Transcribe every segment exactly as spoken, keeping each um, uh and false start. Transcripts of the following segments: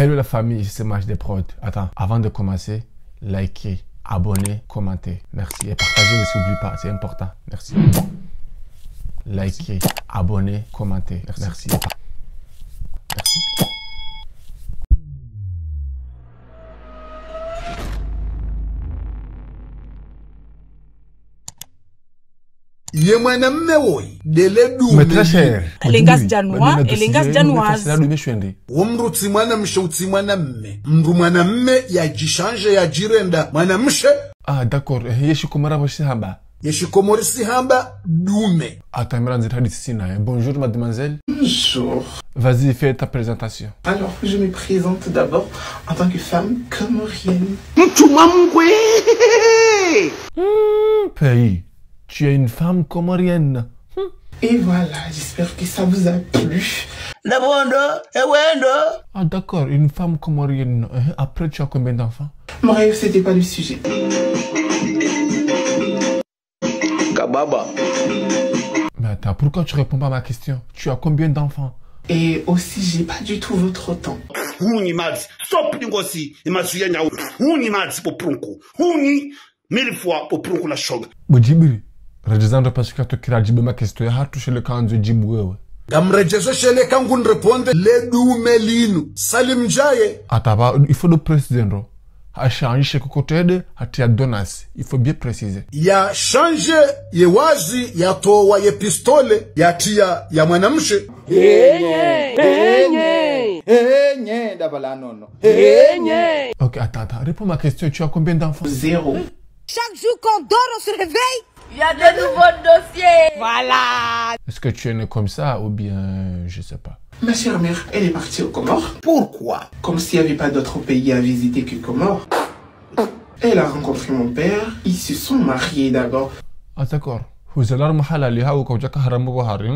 Hello la famille, c'est Mash des Prod. Attends, avant de commencer, likez, abonnez, commentez. Merci. Et partagez aussi, oublie pas, c'est important. Merci. Likez, abonnez, commentez. Merci. Merci. Merci. Ye mwanamme woyi, ndele dume. Mais très cher. Elenga zijanwa, elenga zijanwa. Wo mdru tsi mwanamshe, utsi mwanamme. Mdru mwanamme yadjishanje, yadjirenda mwanamshe. Ah, d'accord. Eh, ye shikomori pvo shihamba. Ye shikomori shihamba dume. Attends, mi randzi hadisi sina, eh. Bonjour, mademoiselle. Bonjour. Vas-y, fais ta présentation. Alors, je me présente d'abord en tant que femme comorienne. Mtumwa mkwe. Hmm, pays. Tu es une femme comorienne. Hmm. Et voilà, j'espère que ça vous a plu. Nabondo, ewendo. Ah, d'accord, une femme comorienne. Euh, après, tu as combien d'enfants ? Bref, c'était pas le sujet. Kababa. Mais attends, pourquoi tu réponds pas à ma question ? Tu as combien d'enfants ? Et aussi, j'ai pas du tout votre temps. Hunyi madzi, stop lingosi, imazu ya nyau. Hunyi madzi po prunku. Hunyi mille fois po prunku la shoga. Bo Djibri, redjeza ndro parce que tu kira djibu ma question ya hatru shele kandzo djibu wewe. Ngamredjezo shele kangu nreponde le dume linu. Salim Djaye. Attends, il faut de préciser ndro. Hashanjishe kokotede, hatia Donas. Il faut bien préciser. Yashanje ye wazi, yatowa ye pistole, yatia ya mwanamshe. Enye, enye, enye, dabala nono. Enye. Ok, attends, attends. Réponds ma question. Tu as combien d'enfants ? Zéro. Chaque jour qu'on dort, on se réveille. Il y a de nouveaux dossiers. Voilà. Est-ce que tu es né comme ça ou bien, je sais pas. Ma chère mère, elle est partie aux Comores. Pourquoi ? Comme s'il n'y avait pas d'autre pays à visiter que Comores. Elle a rencontré mon père, ils se sont mariés d'abord. Ah, d'accord. Huzala harumwa halali hawu kaudjaka harumwa buhari.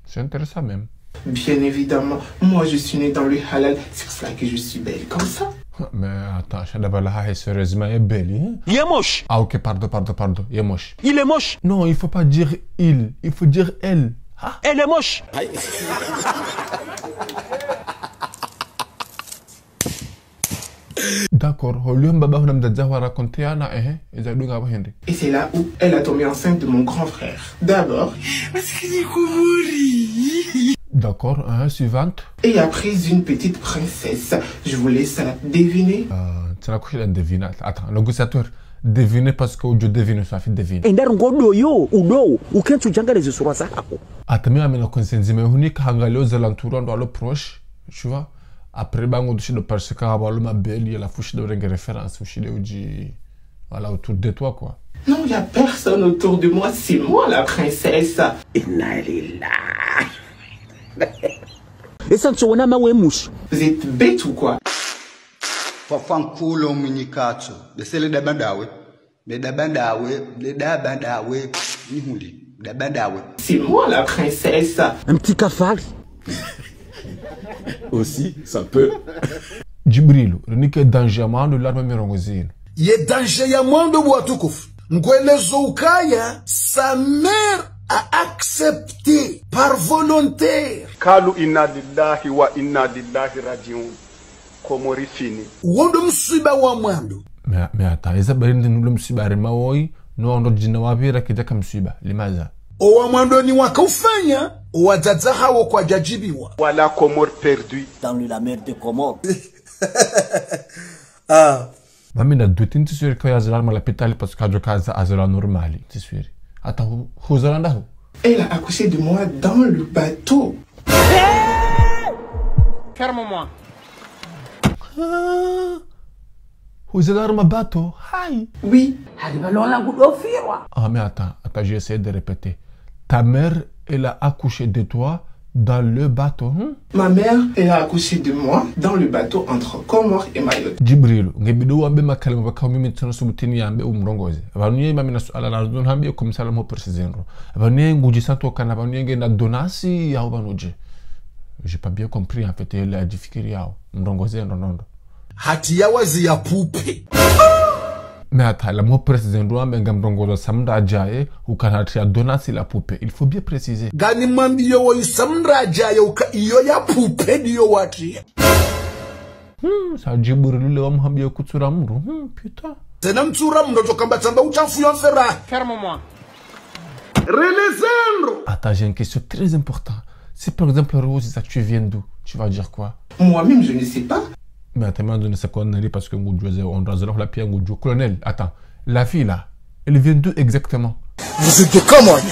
C'est intéressant même. Bien évidemment, moi je suis née dans le halal, c'est pour cela que je suis belle comme ça. Mais attends, shada bala ha, sérieusement, elle est belle, hein ? Ye moche. Ah, ok, pardon, pardon, pardon, ye moche. Il est moche. Non, il faut pas dire il, il faut dire elle. Ah. Elle est moche. D'accord, au lieu mbaba huna mdzadze wa raconter ana, eh, eh, eza dunga hende. Et c'est là où elle a tombé enceinte de mon grand frère. D'abord, parce qu'il est Comori. D'accord, hein, suivante. Et après une petite princesse. Je vous laisse deviner. Euh, tu n'as couché la devinette. Attends, négociateur, deviner parce que je devine, ça fait deviner. Enda rungo doyo, udo, ukentsu djanga les sura za hako. Attends, mais amena conscience, mais hunika hangalia aux alentours, on doit le proche, tu vois. Après, bah, on doit parce que avoir le ma belle, il a foutu de rendre référence, foutu de dire, voilà, autour de toi, quoi. Non, il y a personne autour de moi, c'est moi la princesse. Inna lillahi. Esa ntso wona mawe mushi. Vous êtes bête ou quoi ? Fafankulo mwinyikatso. Besele dabandawe. Mdabanda we, mdabanda we, nihuli, mdabanda we. C'est moi la princesse. Un petit cafard. Aussi, ça peut. Djibrilu, rinike danger ya mwando larma mirongo zinu. Ye danger ya mwando bo watukufu. Ngwelezo ukaya, sa mère a accepté par volonté. Kalu inna lillahi wa inna ilayhi rajiun. Komori fini. Wo ndo mswiba wa mwando. Mais, mais attends, eza bari ndi nulo mswiba rema woyi, no ndo djina wapvira kidjaka mswiba, limaza. Owa mwando ni wakaufanya, owa dzadza hawo kwadjadjibiwa. Voilà Comores perdu. Dans le la mer de Comores. Ah. Mami na doute, nti sûr que yazala ma l'hôpital parce que kadjo kaza azala normal, nti sûr. Attends, hu-, huzala ndaho ? Elle a accouché de moi dans le bateau. Ferme-moi. Ah, huzala harumwa bateau, hayi. Oui. Hariba lona ngudofirwa. Ah, mais attends, attends, je vais essayer de répéter. Ta mère, elle a accouché de toi dans le bateau, hein ? Ma mère, elle a accouché de moi dans le bateau entre Comores et Mayotte. Djibrilu, ngebidi wambe makalima pvaka mimi tsina subutini yambe umrongoze. Pvanu ye mami na suala la zun hambi comme ça la mo préciser ndro. Pvanu ye ngudji santo kana pvanu ye ngena donasi ya pvanu dje. J'ai pas bien compris en fait la difficulté yao. Mrongoze ndro ndro. Hati ya wazi ya poupée. Mais attends, la mo préciser ndro ambe ngamrongoza Samra Djaye, ukana hati ya donasi la poupée. Il faut bien préciser. Ngani mwambiyo woyi Samra Djaye uka iyo ya poupée ndiyo wati. Hmm, sa Djibril lile wa muhambiya kutsura mdru. Hmm, putain. Tsena mtsura mdru tokamba tsamba uchafu yo mfera. Ferme-moi. Relezandro. Attends, j'ai une question très importante. Si par exemple, Rose, ça, tu viens d'où ? Tu vas dire quoi ? Moi-même, je ne sais pas. Mais attends, mais on ne sait quoi, on arrive parce que ngudjoué, on doit se la pied, ngudjoué. Colonel, attends. La fille là, elle vient d'où exactement ? Vous êtes des Comoriens.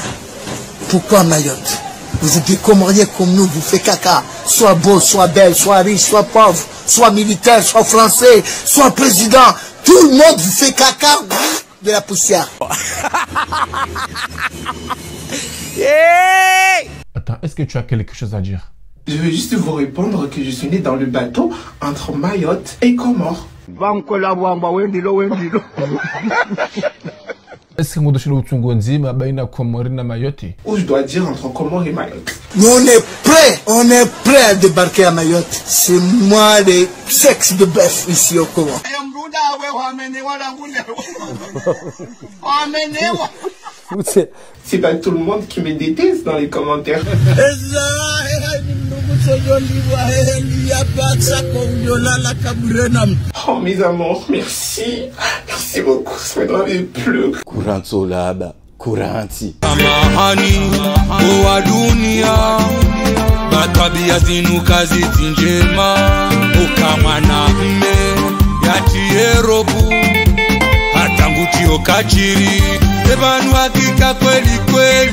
Pourquoi Mayotte ? Vous êtes des Comoriens comme nous, vous faites caca. Soit beau, soit belle, soit riche, soit pauvre, soit militaire, soit français, soit président. Tout le monde vous fait caca de la poussière. Attends, est-ce que tu as quelque chose à dire ? Je veux juste vous répondre que je suis né dans le bateau entre Mayotte et Comores. Bankola bwamba wendilo, wendilo. Est-ce que ngudjo shilo utsungo ndzima baina Komori na Mayotte ? Ou je dois dire entre Comores et Mayotte. Nous, on est prêts, on est prêts à débarquer à Mayotte. C'est moi le sexe de bœuf ici aux Comores. C'est pas tout le monde qui me déteste dans les commentaires. Oh, mes amours, merci. Merci beaucoup, ça me donne plus. Kurantso laba, kurantsi. Samahani, owa dunia, batwabiya zinu kazitsi ndjema, oka mwana mme, yatsi yerobu, hata ngutsi okatiri, ebanu hakika kweli kweli.